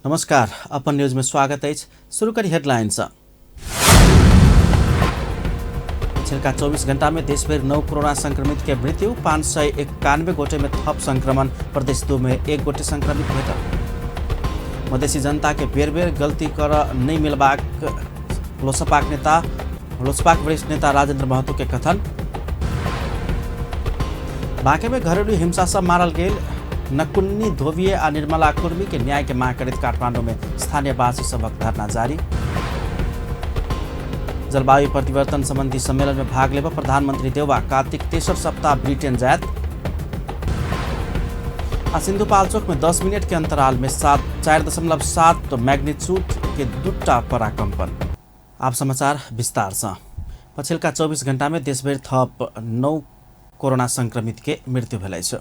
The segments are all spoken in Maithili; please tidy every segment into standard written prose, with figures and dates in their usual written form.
नमस्कार, अपन न्यूज में स्वागत अछि। शुरू करी हेडलाइन सँ। पछिलका 24 घंटा में देशभरि 9 कोरोना संक्रमित के मृत्यु, 591 गोटे में थप संक्रमण, प्रदेश 2 में 1 गोटे संक्रमित भेटल। मधेसी जनता के बेर बेर गलती कर नहीं मिलबाक लोसपाक वरिष्ठ नेता राजेंद्र महतो के कथन। बांके में घरेलू हिंसा से मारल गेल नकुन्नी धोबिये आ निर्मला कुर्मी के न्याय के मांग करैत काठमांडू में स्थानीयवासी सभक धरना जारी। जलवायु परिवर्तन संबंधी सम्मेलन में भाग लेब प्रधानमंत्री देउवा कार्तिक तेसर सप्ताह ब्रिटेन जायत। आ सिंधुपाल्चोक में 10 मिनट के अंतराल में 4.7 मैग्नीट्यूड के 2टा पराकंपन। आप समाचार विस्तार से। पछिल्का 24 घंटा में देशभरि थप 9 कोरोना संक्रमित के मृत्यु भेल अछि।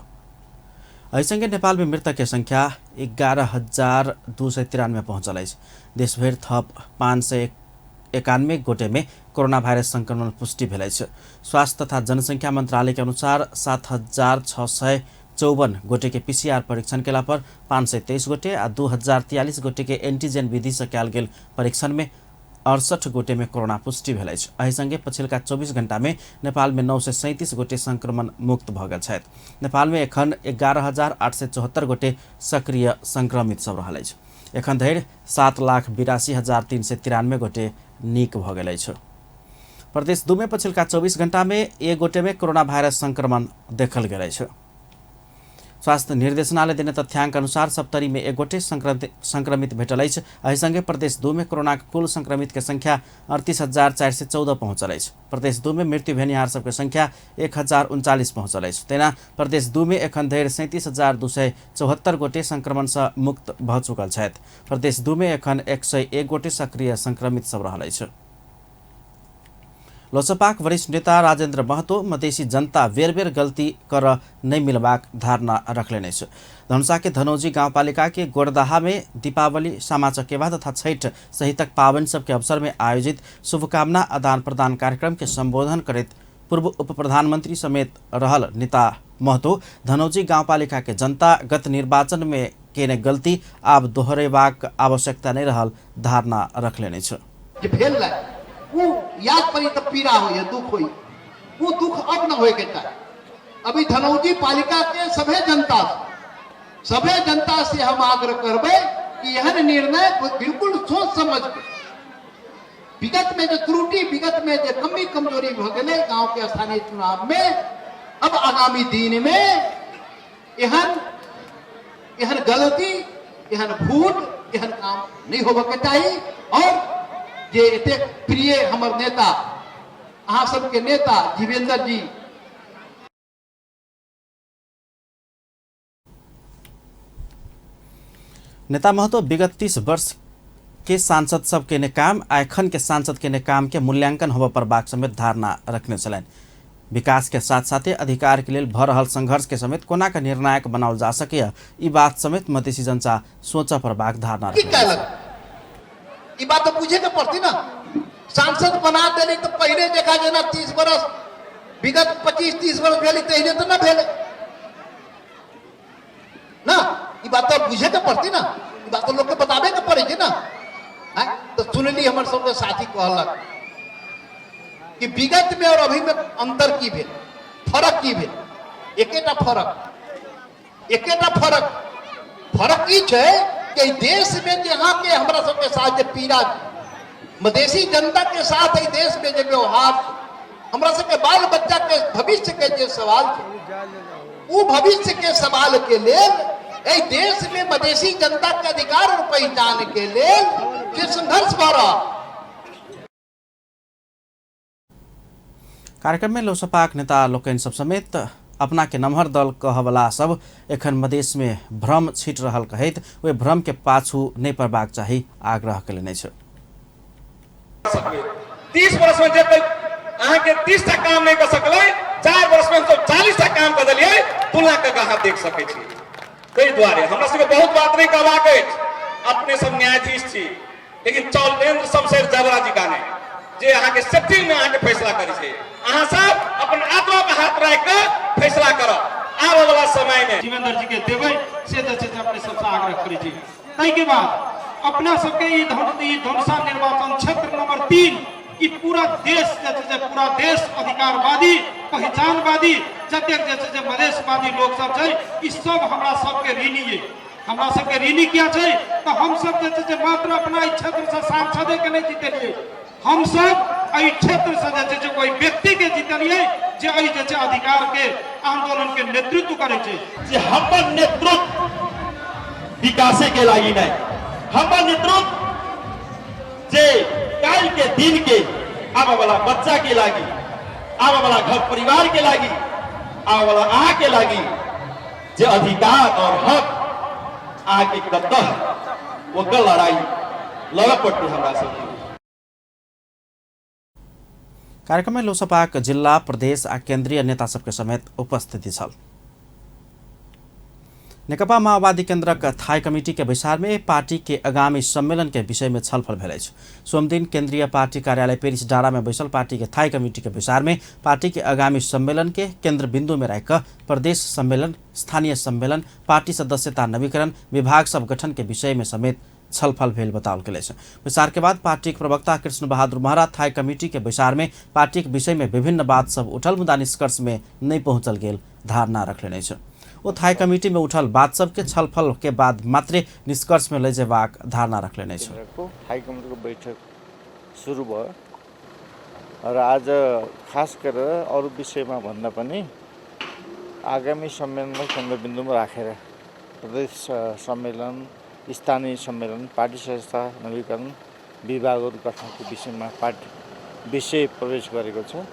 एहिसँगे नेपाल में मृतक के संख्या 11,293 पहुँचल अछि। देशभरि थप 591 गोटे में कोरोना वायरस संक्रमण पुष्टि भेल अछि। स्वास्थ्य तथा जनसंख्या मंत्रालय के अनुसार 7,654 गोटे के पीसीआर परीक्षण केला पर 523 गोटे आ 2,043 गोटे के एंटीजन विधि से कयल गेल परीक्षण में 68 गोटे में कोरोना पुष्टि भेल अछि। एहि संगे पछिलका 24 घंटा में नेपाल में 937 गोटे संक्रमण मुक्त भऽ गेल छथि। नेपाल में एखन 11,874 गोटे सक्रिय संक्रमित सब रहल अछि। एखन धरि 7,82,393 गोटे नीक भऽ गेल अछि। प्रदेश 2 में पछिलका 24 घंटा में 1 गोटे में कोरोना वायरस संक्रमण देखल गेल अछि। स्वास्थ्य निर्देशनालय देने तथ्यांक अनुसार सप्तरी में 1 गोटे संक्रमित भेटल अछि। एहि संगे प्रदेश 2 में कोरोना के कुल संक्रमित के संख्या 38,414 पहुँचल अछि। प्रदेश 2 में मृत्यु भेनिहार सबके संख्या 1,039 पहुँचल अछि। तेना प्रदेश 2 में एखन धरि 37,274 गोटे संक्रमण से मुक्त भऽ चुकल छथि। प्रदेश 2 में एखन 101 गोटे सक्रिय संक्रमित सब रहल अछि। लोसपाक वरिष्ठ नेता राजेंद्र महतो मधेसी जनता बेर बेर गलती कर नहीं मिलबाक धारणा रखलेने अछि। धनुषा के धनौजी गाउँपालिका के गोरदाहा में दीपावली, सामा चकेवा तथा छठ सहितक पावन सबके अवसर में आयोजित शुभकामना आदान प्रदान कार्यक्रम के संबोधन करैत पूर्व उप प्रधानमंत्री समेत रहल नेता महतो धनौजी गाउँपालिका के जनता गत निर्वाचन में केने गलती आब दोहरेबाक आवश्यकता नहीं रहल धारणा रखलेने अछि। जे भेल रहे उ याद पड़ी तो पीड़ा होइए, दुख होइए, उ दुख अब न होए के चाही। अभी धनौजी पालिका के सभे जनता से हम आग्रह करबै कि एहन निर्णय बिल्कुल सोच समझ के, विगत में जो त्रुटि, विगत में जो कमी कमजोरी भ गेलै गांव के स्थानीय चुनाव में, अब आगामी दिन में एहन गलती, एहन भूल, एहन काम नहीं होबे के चाही। और जे एतेक प्रिय हमर नेता, अहाँ सबके नेता जीवेंद्र जी। नेता महतो विगत 30 वर्ष के सांसद सब के ने काम आ एखन के सांसद के ने काम के मूल्यांकन होबय पड़बाक समेत धारणा रखने छलनि। विकास के साथ साथे अधिकार के लेल भ रहल संघर्ष के समेत कोना के निर्णायक बनाओल जा सकैए, ई बात समेत मधेसी जनता सोचऽ पड़बाक धारणा की रखने कहलक? छलनि। ई बात तो बुझे के पड़ती ना। सांसद बना देली तो पहले देखा जेना 30 बरस, विगत 25-30 बरस भेली तहिने तो ना भेलै ना। ई बात तो बुझे के पड़ती ना, ई बात तो लोग के बताबे के पड़े छै ना। आँय? तो सुनली हमर सबके साथी कहलक कि विगत में और अभी में अंतर की भेल, फरक की भेल? एकेटा फरक, एकेटा फरक, फरक ई छै कि देश में जे अहाँ के हमरा सबके साथ जे पीड़ा, मधेसी जनता के साथ एहि देश में जे व्यवहार छै, हमरा सबके बाल बच्चा के भविष्य के जे सवाल छै, उ भविष्य के सवाल के लेल एहि देश में मधेसी जनता के अधिकार और पहचान के लेल जे संघर्ष भऽ रहल। कार्यक्रम में लोसपाक नेता लोकनि सब समेत अपना के नमहर दल कहवला सब एखन मधेश में भ्रम छिट रहल कहैत ओहि भ्रम के पाछू नहीं पड़बाक चाही आग्रह कयलनि अछि। 30 वर्ष में जब अहाँ के 30 टा काम नहीं कर सकलै, 4 वर्ष में हम सब 40 टा काम कर देलियै, तुलना कऽ के अहाँ देख सकै छी। ताहि दुआरे हमरा सबके बहुत बात नहीं कहबाक अछि, अपने सब न्यायाधीश छी, लेकिन चौलेंद्र शमशेर जबरा जी का नहीं जे अहाँ के सेटिंग में अहाँ के फैसला करै छै, अहाँ सब अपन आत्मा पर हाथ राखि कऽ फैसला करब आबऽ वाला समय में। जीवेंद्र जी के देबै से जे छै से अपने सबसँ आग्रह करै छी। ताहिके बाद अपना सबके ई धनुषा निर्वाचन क्षेत्र नंबर 3 ई पूरा देश जे छै से पूरा देश अधिकारवादी पहिचानवादी जतेक जे छै से मधेशवादी लोक सब छै, ई सब हमरा सबके ऋणी है। हमरा सबके ऋणी किया छै तऽ हमसब जे छै से मात्र अपना एहि क्षेत्रसँ सांसदे के नहि जीतलियै, हमसब एहि क्षेत्रसँ जे छै से कोइ व्यक्ति के जीतलियै जे एहि जे छै अधिकार के आंदोलन के नेतृत्व करै छै। जे हमर नेतृत्व विकासे के लागि नहीं, हमर नेतृत्व जे काल्हि के दिन के आबे वाला बच्चा के लागि, आबे वाला घर परिवार के लागि, आबे वाला अहाँ के लागि जे अधिकार और हक अहाँ के कतऽ ओकर लड़ाई लड़ऽ पड़तै हमरा सबके। कार्यक्रम में लोसपाक जिल्ला, प्रदेश आ केंद्रीय नेता सबके समेत उपस्थिति छल। नेकपा माओवादी केंद्रक थाई कमिटी के बैसार में पार्टी के आगामी सम्मेलन के विषय में छलफल भेल अछि। सोमदिन केंद्रीय पार्टी कार्यालय पेरिस डाँडा में बैसल पार्टी के थाई कमिटी के बैसार में पार्टी के आगामी सम्मेलन के केंद्र बिंदु में राखि कऽ प्रदेश सम्मेलन, स्थानीय सम्मेलन, पार्टी सदस्यता नवीकरण, विभाग सब गठन के विषय में समेत छलफल भेल बताओल गेल अछि। बैसार के बाद पार्टीक प्रवक्ता कृष्ण बहादुर महरा थाई कमिटी के बैसार में पार्टीक विषय में विभिन्न बात सब उठल मुदा निष्कर्ष में नहीं पहुंचल गेल धारणा रखलनि अछि। ओ थाई कमिटी में उठल बात सब के छलफल के बाद मात्रे निष्कर्ष में लऽ जेबाक धारणा रखलनि अछि। थाई कमिटीको बैठक सुरु भयो र आज खास गरेर अरू विषयमा भन्दा पनि आगामी सम्मेलनलाई केन्द्रबिन्दुमा राखेर प्रदेश सम्मेलन, स्थानीय सम्मेलन, पार्टी संस्था नवीकरण, विभागहरू गठनको विषयमा पार्टी विषय प्रवेश गरेको छ।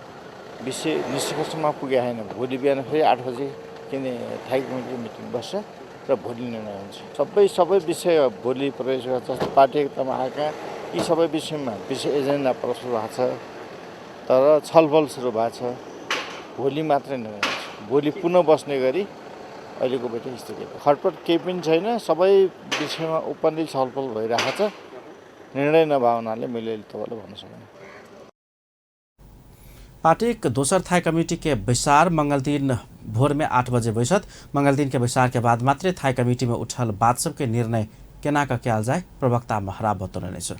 विषय निष्कर्षमा पुगेको छैन। भोलि बिहान फेरि 8 बजे किन थाई कमिटीको मिटिङ बस्छ र भोलि निर्णय हुन्छ। सबै विषय भोलि प्रवेश गर्छ। जस्तो पार्टी एकतामा आएका यी सबै विषयमा विषय एजेन्डा प्रस्तुत भएको छ, तर छलफल सुरु भएको छ। भोलि मात्रै निर्णय हुन्छ। भोलि पुनः बस्ने गरी अहिलेको बैठक स्थगित। खटपट केही पनि छैन, सबै विषयमा ओपनली छलफल भइरहेको छ। निर्णय नभए हुनाले मैले अहिले तपाईँलाई भन्न सकिनँ। पार्टीक दोसर थाई कमिटी के बैसार मंगलदिन भोर में 8 बजे बैसत। मंगलदिन के बैसार के बाद मात्रै थाई कमिटी में उठल बात सबके निर्णय केना कऽ कयल जाय प्रवक्ता महरा बतौलनि अछि।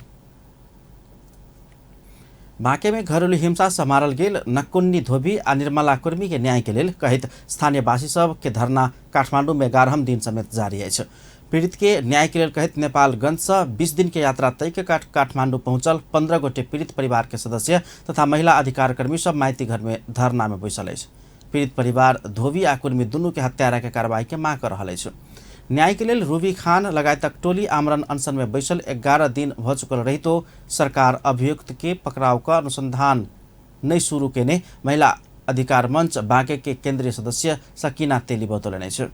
बांके में घरेलू हिंसा से मारल गेल नकुन्नी धोबी आ निर्मला कुर्मी के न्याय के लेल कहैत स्थानीयवासी सब के धरना काठमांडू में 11 दिन समेत जारी अछि। पीड़ित के न्याय के लेल कहैत नेपालगंज से 20 दिन के यात्रा तय के काठमांडू पहुंचल 15 गोटे पीड़ित परिवार के सदस्य तथा महिला अधिकार कर्मी सब माइती घर में धरना में बैसल अछि। पीड़ित परिवार धोबी आ कुर्मी दुनू के हत्यारा के कार्रवाई के मांग कर रहल अछि। न्याय के लेल रूबी खान लगायतक टोली आमरण अनशन में बैसल 11 दिन भ चुकल रहितो सरकार अभियुक्त के पकड़ाव क अनुसंधान नहीं शुरू केने महिला अधिकार मंच बांके के केंद्रीय सदस्य सकीना तेली बतौलनि अछि।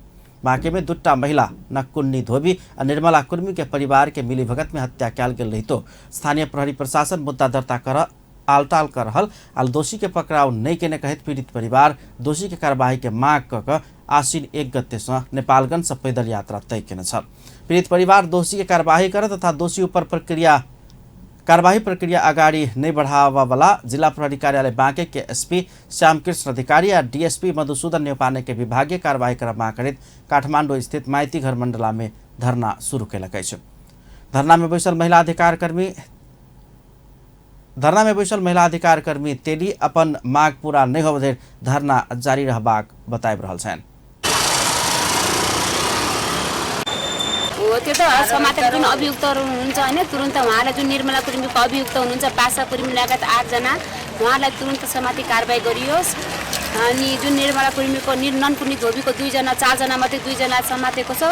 बांके में 2 महिला नकुन्नी धोबी आ निर्मला कुर्मी के परिवार के मिलीभगत में हत्या कयल गेल रहितो स्थानीय प्रहरी प्रशासन मुद्दा दर्ता कर आलटाल कर रहल आ दोषी के पकड़ाव नहीं केने कहैत पीड़ित परिवार दोषी के कार्यवाही के मांग क क आश्विन 1 गते से नेपालगंज से पैदल यात्रा तय केने छल। पीड़ित परिवार दोषी के कार्यवाही कर तथा दोषी ऊपर कार्यवाही प्रक्रिया अगाडि नहीं बढ़ावा वाला जिला प्रहरी कार्यालय बांके के एसपी श्यामकृष्ण अधिकारी आ डीएसपी मधुसूदन न्यौपाने के विभागीय कार्यवाही कर मांग करैत काठमांडू स्थित माइती घर मंडला में धरना शुरू केलक अछि। धरना में बैसल महिला अधिकार कर्मी तेली अपन मांग पूरा नहीं होबय धरि धरना जारी रहबाक बताबि रहल छनि। त्यो त समातेर जुन अभियुक्तहरू हुनुहुन्छ हैन, तुरुन्त उहाँलाई जुन निर्मला कुर्मीको अभियुक्त हुनुहुन्छ बादशाह कुर्मी लगायत 8 जना उहाँलाई तुरुन्त समाति कारबाही गरियोस्। अनि जुन निर्मला कुर्मीको ननकुन्नी धोबीको 2 जना 4 जना मध्ये 2 जना समातेको छ,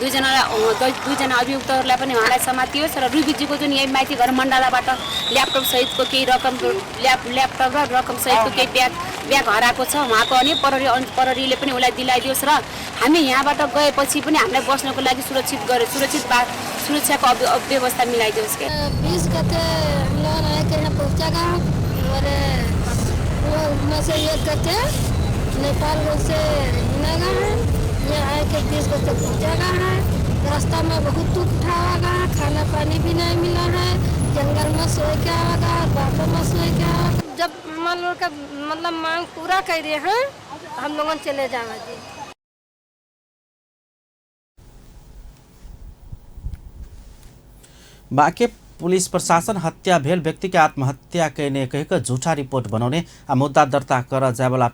2 जना अभियुक्तहरूलाई पनि उहाँलाई समातियोस्। र रुबीजीको जुन यही माइती घर मण्डलाबाट ल्यापटप सहितको केही रकम ल्यापटप र रकम सहितको केही ब्याग हराएको छ उहाँको, अनि प्रहरीले पनि उसलाई दिलाइदियोस्। र हामी यहाँबाट गएपछि पनि हामीलाई बस्नको लागि सुरक्षित गरे सुरक्षाको व्यवस्था मिलाइदियोस्। 20 गते हम लोग आए के यहाँ पहुँचा गाँव और वो से 1 गते नेपाल से हिना है, यहाँ आए के 20 गते पहुँचा है। रास्ता में बहुत दुख उठावा गया, खाना पानी भी नहीं मिला है, जंगल में सोए के आवा, बाटों में सोए के आवा। जब हम लोग का मतलब मांग पूरा कर रहे हैं हम लोगों चले जावा जी। बाँके पुलिस प्रशासन हत्या भेल व्यक्ति के आत्महत्या कयने कहि कऽ झूठा रिपोर्ट बनौने आ मुद्दा दर्ता कर जायवला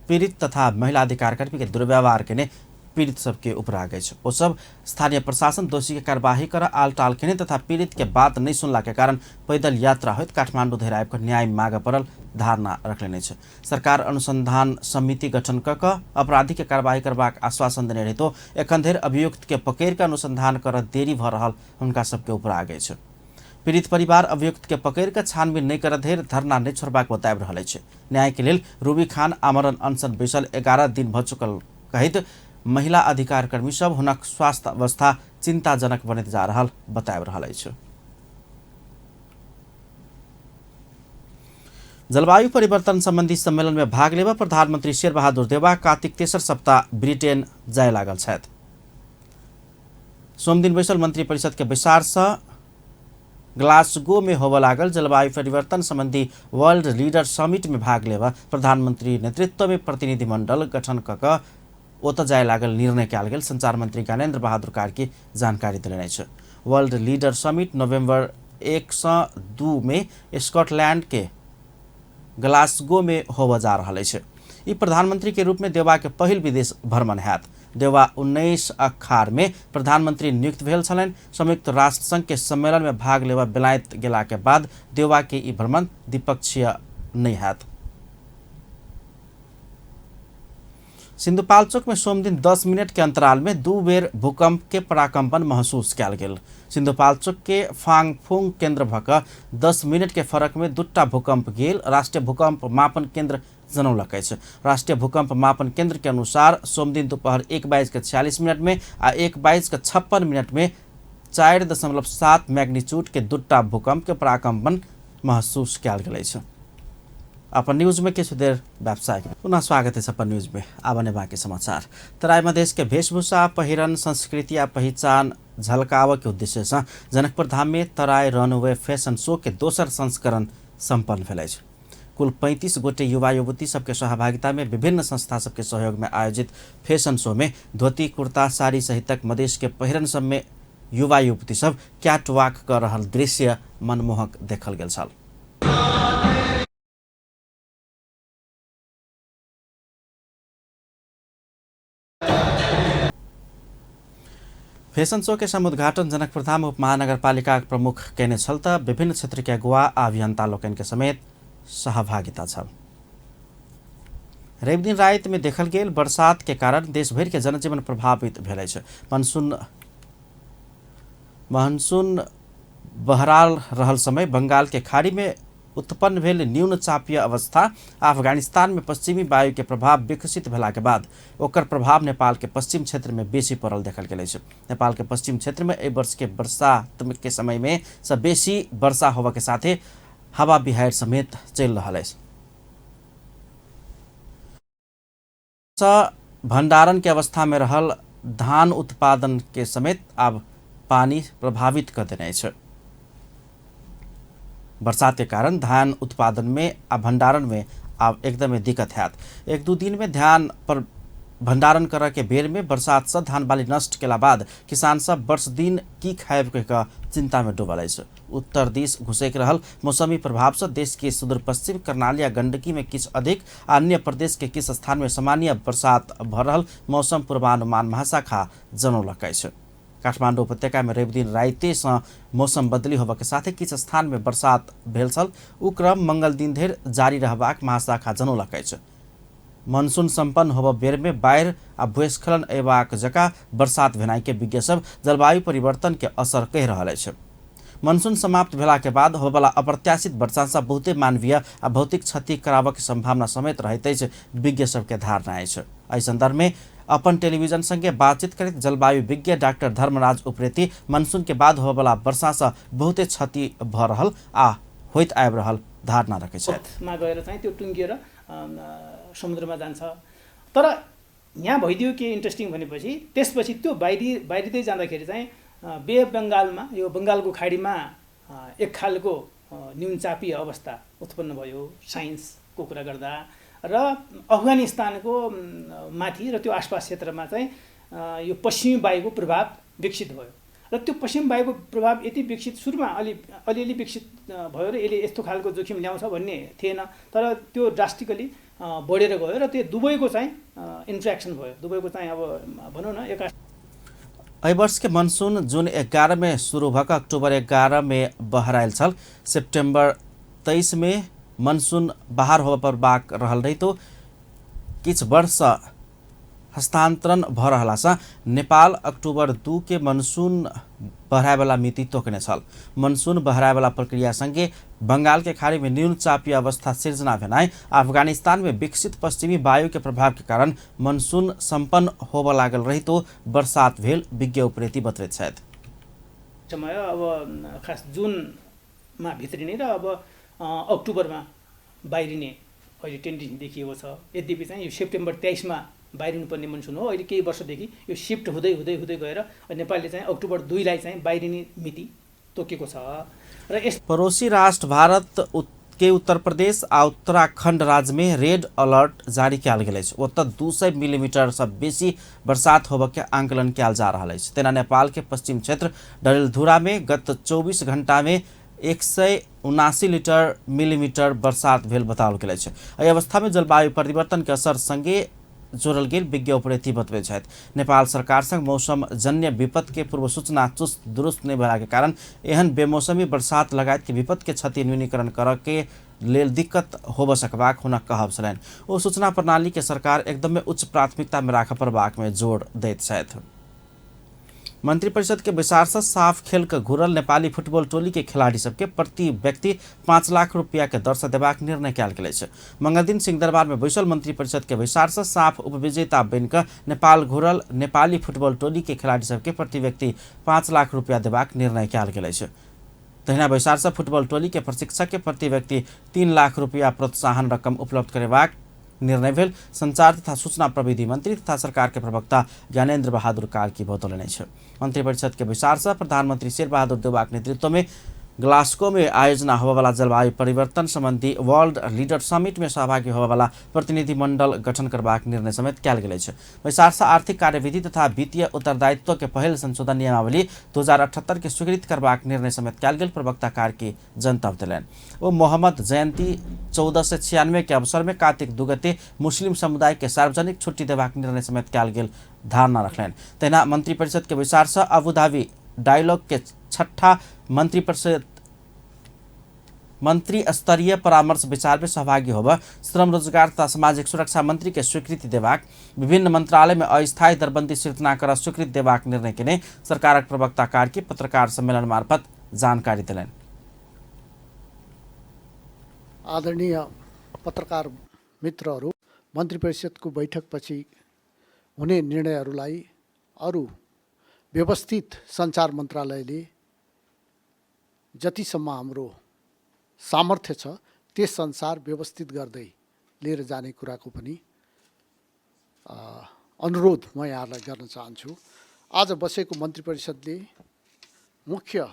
पीड़ित तथा महिला अधिकारकर्मी के दुर्व्यवहार केने पीड़ित सबके उपराग अछि। ओ सब स्थानीय प्रशासन दोषी के कार्यवाही कर आल टाल केने तथा पीड़ित के बात नहीं सुनला के कारण पैदल यात्रा होइत काठमाडौँ धरि आबि कऽ न्याय माग पड़ल धारणा रखलेने अछि। सरकार अनुसंधान समिति गठन कऽ कऽ अपराधी के कार्यवाही करबाक आश्वासन देने रहितो एखन धरि अभियुक्त के पकड़ि कऽ अनुसंधान कर देरी भऽ रहल हुनका सबके उपराग अछि। पीड़ित परिवार अभियुक्त के पकड़ि कऽ छानबीन नहि करऽ धरि धरना नहि छोड़बाक बताबि रहल अछि। न्याय के लेल रूबी खान आमरण अनशन बैसल 11 दिन भऽ चुकल कहैत महिला अधिकार कर्मी सब हुनक स्वास्थ्य अवस्था चिंताजनक बनैत जा रहल बताबि रहल अछि। जलवायु परिवर्तन संबंधी सम्मेलन में भाग लेबऽ प्रधानमंत्री शेरबहादुर देउवा कार्तिक तेसर सप्ताह ब्रिटेन जाय लागल छथि। सोमदिन बैसल मंत्री परिषद के बैसार से ग्लासगो में होबऽ लागल जलवायु परिवर्तन संबंधी वर्ल्ड लीडर समिट में भाग लेबऽ प्रधानमंत्री नेतृत्व में प्रतिनिधिमंडल गठन कऽ कऽ ओतऽ जाय लागल निर्णय कयल गेल संचार मंत्री ज्ञानेन्द्र बहादुर कार्की जानकारी देलनि अछि। वर्ल्ड लीडर समिट नवंबर 1 से 2 में स्कॉटलैंड के ग्लासगो में होबऽ जा रहल अछि। ई प्रधानमंत्री के रूप में देउवा के पहिल विदेश भ्रमण हैत। देउवा 19 अखार में प्रधानमंत्री नियुक्त भेल छलनि। संयुक्त राष्ट्र संघ के सम्मेलन में भाग लेबऽ बेलायत गेला के बाद देउवा के ई भ्रमण द्विपक्षीय नहीं हैत। सिन्धुपाल्चोक में सोमदिन 10 मिनट के अंतराल में 2 बेर भूकंप के पराकंपन महसूस कयल गेल। सिन्धुपाल्चोक के फांगफुंग केंद्र भऽ कऽ 10 मिनट के फरक में 2टा भूकंप गेल राष्ट्रीय भूकंप मापन केंद्र जनौलक अछि। राष्ट्रीय भूकंप मापन केंद्र के अनुसार सोमदिन दोपहर 1:46 में आ 1:56 में 4.7 मैग्नीट्यूड के 2टा भूकंप के पराकंपन महसूस कयल गेल अछि। अपन न्यूज में किछु देर व्यावसायिक पुनः स्वागत है अपन न्यूज में। आबने बाकी समाचार। तराई मधेश के वेशभूषा पहिरन संस्कृति आ पहिचान झलकाव के उद्देश्य से जनकपुर धाम में तराई रनवे फैशन शो के दोसर संस्करण सम्पन्न भेल अछि। कुल 35 गोटे युवा युवती सबके सहभागिता में विभिन्न संस्था सबके सहयोग में आयोजित फैशन शो में धोती कुर्ता साड़ी सहितक मधेश के पहिरन सब में युवा युवती सब कैटवॉक कर रहल दृश्य मनमोहक देखल गेल छल। फैशन शो के समुद्घाटन जनकपुर धाम उप महानगरपालिका प्रमुख केने छल त विभिन्न क्षेत्र के अगुवा आ अभियंता लोकनि के समेत सहभागिता छल। रवि दिन राति में देखल गेल बरसात के कारण देशभरि के जनजीवन प्रभावित भेल अछि। मानसून बहराल रहल समय बंगाल के खाड़ी में उत्पन्न भेल न्यून चापीय अवस्था अफगानिस्तान में पश्चिमी वायु के प्रभाव विकसित भेला के बाद ओकर प्रभाव नेपाल के पश्चिम क्षेत्र में बेसी पड़ल देखल गेल अछि। नेपाल के पश्चिम क्षेत्र में एहि वर्ष के बरसात के समय में सब बेसी वर्षा होबऽ के साथे हवा बिहाड़ि समेत चलि रहल अछि। भंडारण के अवस्था में रहल धान उत्पादन के समेत आब पानी प्रभावित कर देने अछि। बरसात के कारण धान उत्पादन में आ भंडारण में आब एकदमै दिक्कत हैत। 1-2 दिन में धान पर भंडारण करऽ के बेर में बरसात से धान बाली नष्ट केला बाद किसान सब वर्ष दिन की खायब कहि कऽ चिंता में डूबल अछि। उत्तर दिस घुसैक रहल मौसमी प्रभाव से देश के सुदूर पश्चिम कर्णाली आ गंडकी में किछु अधिक आ अन्य प्रदेश के किछु स्थान में सामान्य बरसात भऽ रहल मौसम पूर्वानुमान महाशाखा जनौलक अछि। काठमाडौँ उपत्यका में रवि दिन राति से मौसम बदली होबऽ के साथे किछु स्थान में बरसात भेल छल। उ क्रम मंगल दिन धरि जारी रहबाक महाशाखा जनौलक अछि। मानसून सम्पन्न होबऽ बेर में बाढ़ि आ भूस्खलन अयबाक जकाँ बरसात भेनाइ के विज्ञ सब जलवायु परिवर्तन के असर कहि रहल अछि। मानसून समाप्त भेला के बाद होबयवला अप्रत्याशित वर्षा सँ बहुते मानवीय आ भौतिक क्षति कराबऽ के संभावना समेत रहैत अछि विज्ञ सबके धारणा अछि। एहि संदर्भ में अपन टेलीविजन संगे बातचीत करैत जलवायु विज्ञ डाक्टर धर्मराज उप्रेती मानसून के बाद होबयवला वर्षा सँ बहुते क्षति भऽ रहल आ होइत आबि रहल धारणा रखैत छथि। मा गएर चाहिँ त्यो टुङ्गिएर समुद्रमा जान्छ। तर यहाँ भइदियो के इन्ट्रेस्टिङ भनेपछि त्यसपछि त्यो बाहिरिँदै जाँदाखेरि चाहिँ बे अफ बङ्गालमा यो बङ्गालको खाडीमा एक खालको न्यूनचापीय अवस्था उत्पन्न भयो साइन्सको कुरा गर्दा र अफगानिस्तानको माथि र त्यो आसपास क्षेत्रमा चाहिँ यो पश्चिमी वायुको प्रभाव विकसित भयो। र त्यो पश्चिम वायुको प्रभाव यति विकसित सुरुमा अलिअलि विकसित भयो र यसले यस्तो खालको जोखिम ल्याउँछ भन्ने थिएन, तर त्यो ड्रास्टिकली बढेर गयो र त्यो दुवैको चाहिँ इन्ट्रेक्सन भयो, दुवैको चाहिँ अब भनौँ न एक। एहि वर्ष के मनसून जुन 11 में शुरू भऽ अक्टूबर 11 में बहरायल छल। सेप्टेम्बर 23 में मनसून बाहर होबय पड़बाक रहल रहितो किछु वर्ष हस्तांतरण भऽ रहलासँ नेपाल अक्टूबर 2 के मनसून बहरायवला मिति तोकने छल। मनसून बहरायवला प्रक्रिया संगे बंगाल के खाड़ी में न्यून चापीय अवस्था सिर्जना भेनाइ, अफगानिस्तान में विकसित पश्चिमी वायु के प्रभाव के कारण मनसून सम्पन्न होबय लागल रहितो बरसात भेल विज्ञ उप्रेती बतबैत छथि। समय अब खास जुनमा भित्रिने र अब अक्टोबरमा बाहिरिने अहिले टेन्डेन्सी देखिएको छ। यद्यपि चाहिँ यो सेप्टेम्बर 23 मा बाहिरिनुपर्ने मनसुन हो, अहिले केही वर्षदेखि यो सिफ्ट हुँदै हुँदै हुँदै गएर नेपालले चाहिँ अक्टोबर 2 लाई चाहिँ बाहिरिने मिति तोकेको छ। र यस पड़ोसी राष्ट्र भारत के उत्तर प्रदेश आ उत्तराखंड राज्य में रेड अलर्ट जारी कयल गेल अछि। ओतय 200 मिलीमीटर सँ बेसी बरसात होबय के आंकलन कयल जा रहल अछि। तेना नेपाल के पश्चिम क्षेत्र डडेलधुरा में गत 24 घंटा में 179 मिलीमीटर बरसात भेल बताओल गेल अछि। एहि अवस्था में जलवायु परिवर्तन के असर संगे जोड़ल गेल विज्ञ उप्रेती बतबैत छथि। नेपाल सरकार संग मौसम जन्य विपद के पूर्व सूचना चुस्त दुरुस्त नहि भेला के कारण एहन बेमौसमी बरसात लगायत के विपद के क्षति न्यूनीकरण करऽ के लेल दिक्कत होबय सकबाक हुनक कहब छलनि। ओ सूचना प्रणाली के सरकार एकदमे उच्च प्राथमिकता में राखऽ पड़बाक में जोर दैत छथि। मंत्रिपरिषद के बैसार से साफ खेल के घुरल नेपाली फुटबॉल टोली के खिलाड़ी सबके प्रति व्यक्ति 5 लाख रुपया के दर से देबाक निर्णय कयल गेल अछि। मंगलदिन सिंहदरबार में बैसल मंत्रिपरिषद के बैसार से साफ उपविजेता बनिकऽ नेपाल घुरल नेपाली फुटबॉल टोली के खिलाड़ी सबके प्रति व्यक्ति 5 लाख रुपया देबाक निर्णय कयल गेल अछि। तहिना बैसार से फुटबॉल टोली के प्रशिक्षक के प्रति व्यक्ति 3 लाख रुपया प्रोत्साहन रकम उपलब्ध करेबाक निर्णय भेल संचार तथा सूचना प्रविधि मंत्री तथा सरकार के प्रवक्ता ज्ञानेन्द्र बहादुर कार्की बतौलनि अछि। मंत्रिपरिषद के बैसार से प्रधानमंत्री शेरबहादुर देउवाक नेतृत्व में ग्लास्को में आयोजना होबयवला जलवायु परिवर्तन संबंधी वर्ल्ड लीडर समिट में सहभागी होबयवला प्रतिनिधिमंडल गठन करबाक निर्णय समेत कयल गेल अछि। बैसार से आर्थिक कार्यविधि तथा वित्तीय उत्तरदायित्व के पहिल संशोधन नियमावली 2078 के स्वीकृत करबाक निर्णय समेत कयल गेल प्रवक्ता कार्की जनतब देलनि। ओ मोहम्मद जयंती 1496 के अवसर में कार्तिक 2 गते मुस्लिम समुदाय के सार्वजनिक छुट्टी देबाक निर्णय समेत कयल गेल धारणा रखलनि। तहिना मंत्रिपरिषद के बैसार से अबुधाबी डायलॉग के छठा मंत्री स्तरीय परामर्श विचार में सहभागी होबय श्रम रोजगार तथा सामाजिक सुरक्षा मंत्री के स्वीकृति देबाक, विभिन्न मंत्रालय में अस्थायी दरबंदी सिर्जना कर स्वीकृति देबाक निर्णय केने सरकारक प्रवक्ता कार्की पत्रकार सम्मेलन मार्फत जानकारी देलनि। आदरणीय पत्रकार मित्रहरू, मन्त्रिपरिषदको बैठकपछि हुने निर्णयहरूलाई अरू व्यवस्थित सञ्चार मन्त्रालयले जतिसम्म हाम्रो सामर्थ्य छ त्यस संसार व्यवस्थित गर्दै लिएर जाने कुराको पनि अनुरोध म यहाँहरूलाई गर्न चाहन्छु। आज बसेको मन्त्रिपरिषदले मुख्य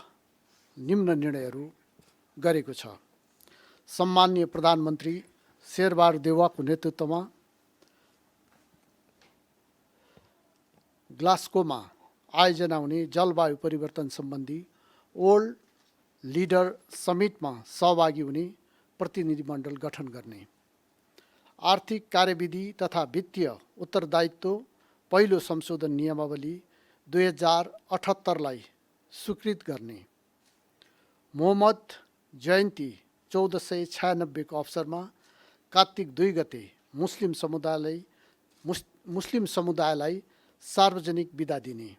निम्न निर्णयहरू गरेको छ। सम्माननीय प्रधानमन्त्री शेरबहादुर देउवाको नेतृत्वमा ग्लास्कोमा आयोजना हुने जलवायु परिवर्तन सम्बन्धी वर्ल्ड लिडर समिटमा सहभागी हुने प्रतिनिधिमण्डल गठन गर्ने, आर्थिक कार्यविधि तथा वित्तीय उत्तरदायित्व पहिलो संशोधन नियमावली 2078लाई स्वीकृत गर्ने, मोहम्मद जयन्ती 1496 को अवसरमा कार्तिक 2 गते मुस्लिम समुदायलाई सार्वजनिक बिदा दिने।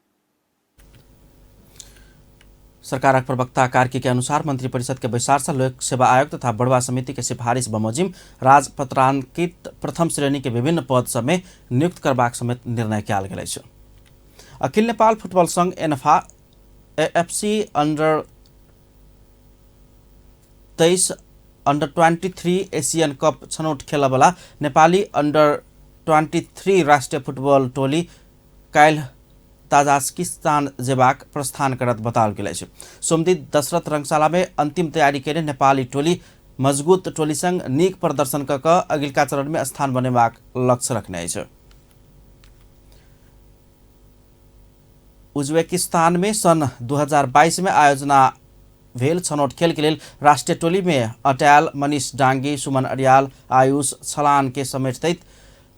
सरकारक प्रवक्ता कार्की के अनुसार मंत्रिपरिषद के बैसार से लोक सेवा आयोग तथा बड़वा समिति के सिफारिश बमोजिम राजपत्रांकित प्रथम श्रेणी के विभिन्न पद सब में नियुक्त करबाक समेत निर्णय कयल गेल अछि। अखिल नेपाल फुटबॉल संघ ANFA AFC under 23 under 23 Asian cup छनौट खेलबला नेपाली अंडर 23 राष्ट्रिय फुटबॉल टोली काल्हि ताजिकिस्तान जेबाक प्रस्थान करत बताओल गेल अछि। सोमदिन दशरथ रंगशाला में अंतिम तैयारी केने नेपाली टोली मजबूत टोली संग नीक प्रदर्शन क कऽ अगिलका चरण में स्थान बनेबाक लक्ष्य रखने अछि। उज्बेकिस्तान में सन् 2022 में आयोजना भेल छनौट खेल के लेल राष्ट्रीय टोली में अटयाल, मनीष डांगी, सुमन अरियाल, आयुष छलान के समेटदैत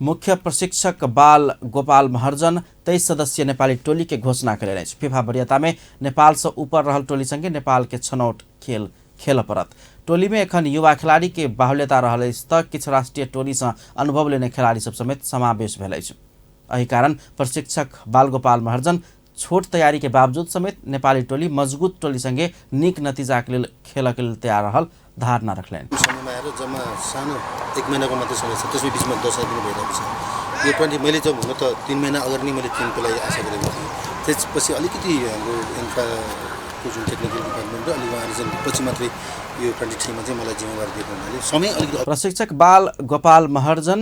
मुख्य प्रशिक्षक बाल गोपाल महर्जन 23 सदस्यीय नेपाली टोली के घोषणा कयलनि अछि। फीफा वरीयता में नेपाल से ऊपर रहल टोली संगे नेपाल के छनौट खेल खेल पड़त। टोली में एखन युवा खिलाड़ी के बाहुल्यता रहल अछि त किछु राष्ट्रीय टोली से अनुभव लेने खिलाड़ी सब समेत समावेश भेल अछि। एहि कारण प्रशिक्षक बाल गोपाल महर्जन छोट तैयारी के बावजूद समेत नेपाली टोली मजबूत टोली संगे नीक नतीजा के लेल खेल के लेल तैयार रहल धारणा रखलनि। समयमा आएर जम्मा सानो एक महिनाको मात्रै समय छ, त्यसमै बिचमा दसैँ पनि भइरहेको छ। यो 20 मैले चाहिँ हुन त 3 महिना अगाडि नै मैले टिमको लागि आशा गरेको थिएँ। त्यसपछि अलिकति हाम्रो इन्फ्राको जुन टेक्निकल डिपार्टमेन्ट र अलिक उहाँहरू चाहिँ पछि मात्रै यो 23 मा चाहिँ मलाई जिम्मेवारी दिएको हुनाले समय अलिकति। प्रशिक्षक बाल गोपाल महर्जन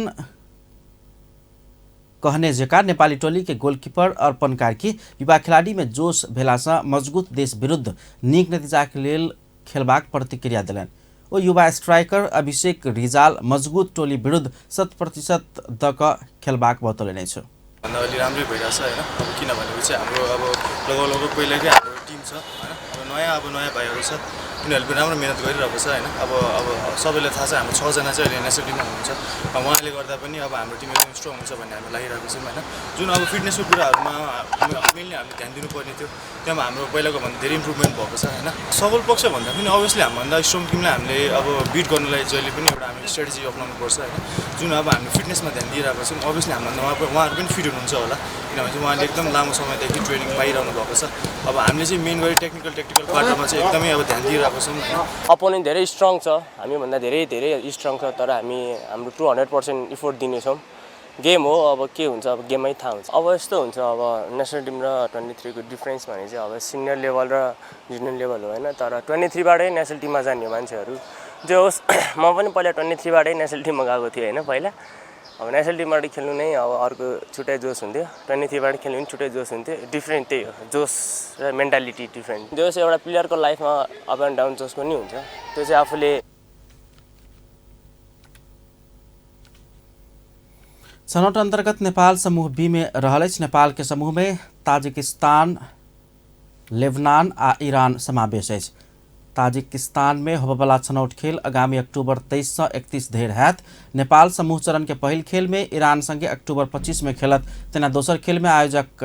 कहने जका नेपाली टोली के गोलकीपर अर्पण कार्की युवा खिलाड़ी में जोश भेलासँ मजबूत देश विरुद्ध नीक नतीजा के लेल खेलबाक प्रतिक्रिया देलनि। ओ युवा स्ट्राइकर अभिषेक रिजाल मजबूत टोली विरुद्ध 100% the क खेलबाक बतौलनि अछि। भन्दा अलि राम्रै भइरहेछ हैन। अब किन भनेपछि हाम्रो अब लगभग पहिलाकै हाम्रो टिम छ हैन। अब नयाँ भाइहरू छ, उनीहरूले पनि राम्रो मिहिनेत गरिरहेको छ हैन। अब अब सबैलाई थाहा छ हाम्रो 6 जना चाहिँ अहिले नेसनल टिममा हुनुहुन्छ। उहाँले गर्दा पनि अब हाम्रो टिम एकदम स्ट्रङ हुन्छ भन्ने हामीलाई लागिरहेको छ हैन। जुन अब फिटनेसको कुराहरूमा मेनली हामीले ध्यान दिनुपर्ने थियो, त्यहाँमा हाम्रो पहिलाको भन्दा धेरै इम्प्रुभमेन्ट भएको छ हैन। सबल पक्ष भन्दा पनि अभियसली हामीभन्दा स्ट्रङ टिमलाई हामीले अब बिट गर्नलाई जहिले पनि एउटा हामीले स्ट्राटेजी अप्नाउनु पर्छ हैन। जुन अब हामीले फिटनेसमा ध्यान दिइरहेको छौँ, अभियसली हामीभन्दा उहाँहरू पनि फिट हुनुहुन्छ होला, किनभने चाहिँ उहाँले एकदम लामो समयदेखि ट्रेनिङ पाइरहनु भएको छ। अब हामीले चाहिँ मेन गरी टेक्निकल टेक्टिकल पार्टमा चाहिँ एकदमै अब ध्यान दिइरहेको छौँ हैन। अपोनेन्ट धेरै स्ट्रङ छ, हामीभन्दा धेरै धेरै स्ट्रङ छ, तर हामी हाम्रो 200% इफोर्ट दिनेछौँ। गेम हो, अब के हुन्छ अब गेममै थाहा हुन्छ। अब यस्तो हुन्छ, अब नेसनल टिम र 23 को डिफ्रेन्स भने चाहिँ अब सिनियर लेभल र जुनियर लेभल हो हैन। तर 23बाटै नेसनल टिममा जाने हो मान्छेहरू। जे होस् म पनि पहिला 23बाटै नेसनल टिममा गएको थिएँ हैन। पहिला अब नेसनल टिमबाट खेल्नु नै अब अर्को छुट्टै जोस हुन्थ्यो, 23बाट खेल्नु पनि छुट्टै जोस हुन्थ्यो। डिफ्रेन्ट त्यही हो, जोस र मेन्टालिटी डिफ्रेन्ट। जोस एउटा प्लेयरको लाइफमा अप एन्ड डाउन जोस पनि हुन्छ, त्यो चाहिँ आफूले। छनौट अन्तर्गत नेपाल समूह बी में रहल अछि। नेपाल के समूह में ताजिकिस्तान, लेबनान आ ईरान समावेश अछि। ताजिकिस्तान में होबयवला छनौट खेल आगामी अक्टूबर 23 से 31 धरि हैत। नेपाल समूह चरण के पहिल खेल में ईरान संगे अक्टूबर 25 में खेलत, तेना दोसर खेल में आयोजक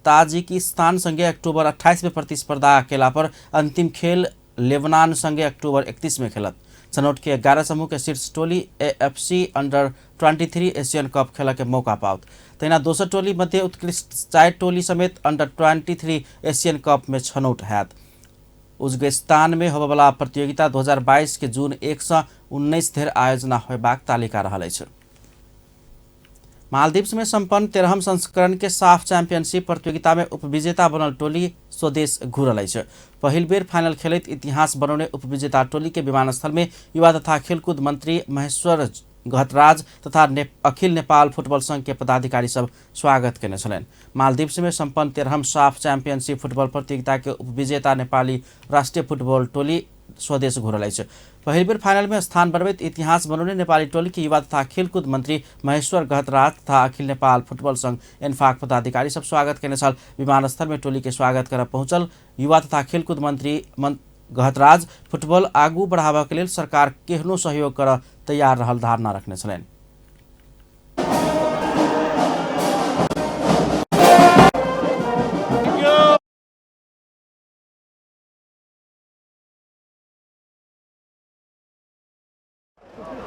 ताजिकिस्तान संगे अक्टूबर 28 में प्रतिस्पर्धा केला पर अंतिम खेल लेबनान संगे अक्टूबर 31 में खेलत। छनौट के 11 समूह के शीर्ष टोली एएफसी अंडर 23 एशियन कप खेल के मौका पाओत। तहिना दोसर टोली मध्य उत्कृष्ट 4 टोली समेत अंडर 23 एशियन कप में छनौट हैत। उज्बेकिस्तान में होबयवला प्रतियोगिता 2022 के जून 1 से 19 धरि आयोजना होयबाक तालिका रहल अछि। मालदीव्स में संपन्न 13म संस्करण के साफ चैंपियनशिप प्रतियोगिता में उपविजेता बनल टोली स्वदेश घुरल अछि। पहिल बेर फाइनल खेलैत इतिहास बनौने उपविजेता टोली के विमानस्थल में युवा तथा खेलकूद मंत्री महेश्वर घतराज तथा अखिल नेपाल फुटबॉल संघ के पदाधिकारी सब स्वागत केने छलनि। मालदीव्स में संपन्न 13म साफ चैंपियनशिप फुटबॉल प्रतियोगिता के उपविजेता नेपाली राष्ट्रीय फुटबॉल टोली स्वदेश घुरल अछि। पहिल बेर फाइनल में स्थान बनबैत इतिहास बनौने नेपाली टोली के युवा तथा खेलकूद मंत्री महेश्वर घतराज तथा अखिल नेपाल फुटबॉल संघ एनफाक पदाधिकारी सब स्वागत केने छल। विमानस्थल में टोली के स्वागत कर पहुंचल युवा तथा खेलकूद मंत्री घतराज फुटबॉल आगू बढ़ाबऽ के लेल सरकार केहनो सहयोग कर तैयार रहल धारणा रखने छलनि।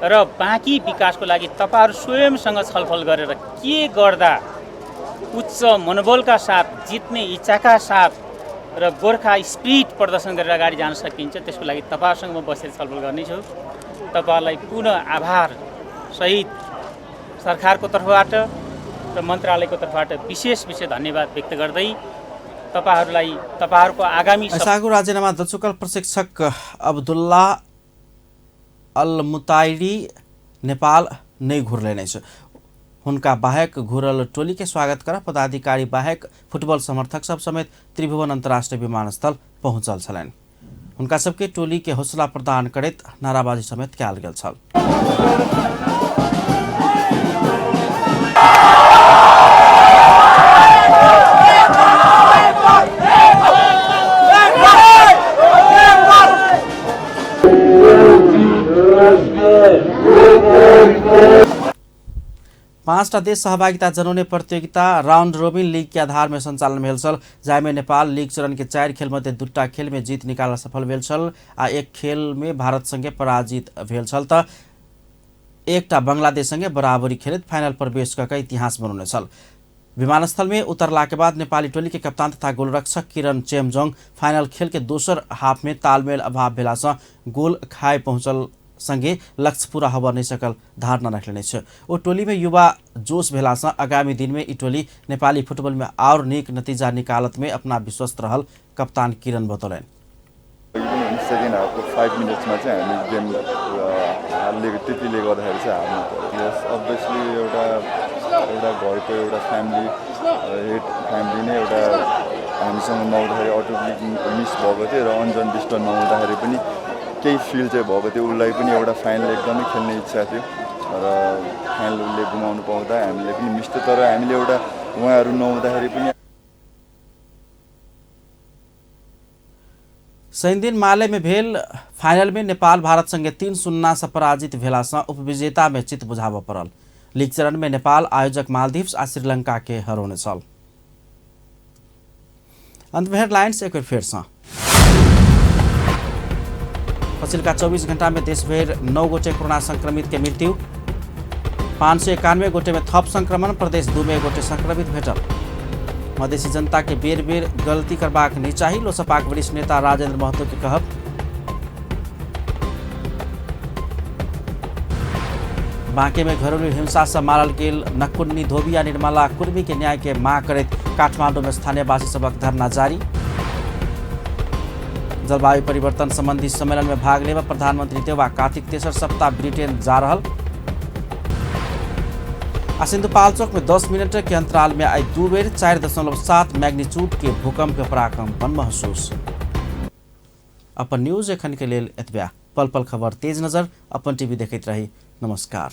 र बाँकी विकासको लागि तपाईहरू स्वयंसँग छलफल गरेर के गर्दा उच्च मनोबलका साथ, जित्ने इच्छाका साथ र गोर्खा स्पिरिट प्रदर्शन गरेर अगाडि जान सकिन्छ, त्यसको लागि तपाईहरूसँग म बसेर छलफल गर्नेछु। तपाईहरूलाई पुनः आभार सहित सरकारको तर्फबाट र मन्त्रालयको तर्फबाट विशेष विशेष धन्यवाद व्यक्त गर्दै तपाईहरूलाई तपाईहरूको आगामी ऐसागु राजीनामा दचुकल प्रशिक्षक अब्दुल्ला अल मुताइरी नेपाल नै घुरले छ। हुनका बाहेक घुरल टोली के स्वागत कर पदाधिकारी बाहेक फुटबॉल समर्थक सब समेत त्रिभुवन अंतर्राष्ट्रीय विमानस्थल पहुंचल छलनि। हुनका सबके टोली के हौसला प्रदान करैत नाराबाजी समेत कयल गेल छल। 5टा देश सहभागिता जनौने प्रतियोगिता राउंड रोबिन लीग के आधार में संचालन भेल छल, जाहिमे नेपाल लीग चरण के 4 खेल मध्ये 2टा खेल में जीत निकाल सफल भेल छल आ 1 खेल में भारत संगे पराजित भेल छल त 1टा बांग्लादेश संगे बराबरी खेलैत फाइनल प्रवेश कऽ इतिहास बनौने छल। विमानस्थल में उतरला के बाद नेपाली टोली के कप्तान तथा गोलरक्षक किरण चेमजोङ फाइनल खेल के दोसर हाफ में तालमेल अभाव भेला सँ गोल खाए पहुँचल संगे लक्ष्य पूरा होब नहीं सकल धारणा रखलेने छ। ओ टोली में युवा जोश भेला सँ आगामी दिन में ई टोली नेपाली फुटबॉल में और नीक नतीजा निकालत में अपना विश्वस्त रहल कप्तान किरण बतौलनि। सेकेन्ड हाफको 5 मिनट्समा चाहिँ हामी गेम हारिदिएको, त्यतिले गर्दाखेरि चाहिँ हार्नु पऱ्यो। यस अभियसली एउटा एउटा घरको एउटा फ्यामिली हेड फ्यामिली नै एउटा हामीसँग नहुँदाखेरि अटोमेटिक मिस भएको थियो र अन्जन विष्ट नहुँदाखेरि पनि केही फिल चाहिँ भएको थियो। उसलाई पनि एउटा फाइनल एकदमै खेल्ने इच्छा थियो र फाइनल उसले गुमाउनु पाउँदा हामीले पनि मिस थियो, तर हामीले एउटा उहाँहरू नहुँदाखेरि पनि। शनिदिन माले में भेल फाइनल में नेपाल भारत संगे 3-0 से पराजित भेला सँ उपविजेता में चित बुझाबऽ पड़ल। लीग चरण में नेपाल आयोजक मालदीव्स आ श्रीलंका के हरौने छल। अंत में हेडलाइंस एक बेर फेर सँ। पछिल्का 24 घंटा में देशभरि 9 गोटे कोरोना संक्रमित के मृत्यु, 591 गोटे में थप संक्रमण, प्रदेश 2 में 1 गोटे संक्रमित भेटल। मधेसी जनता के बेर बेर गलती करबाक नहीं चाही, लोसपाक वरिष्ठ नेता राजेंद्र महतो के कहब। बांके में घरेलू हिंसा से मारल गेल नकुन्नी धोबी आ निर्मला कुर्मी के न्याय के मांग करैत काठमांडू में स्थानीयवासी सबक धरना जारी। जलवायु परिवर्तन संबंधी सम्मेलन में भाग लेबा प्रधानमंत्री देउवा कार्तिक तेसर सप्ताह ब्रिटेन जा रहल। आ सिंधुपाल्चोक में 10 मिनट के अंतराल में आई 2 बेर 4.7 मैग्नीट्यूड के भूकंप के पराकंपन महसूस। अपन न्यूज एखन के लेल एतबे। पल पल खबर तेज नजर अपन टीवी देखैत रही। नमस्कार।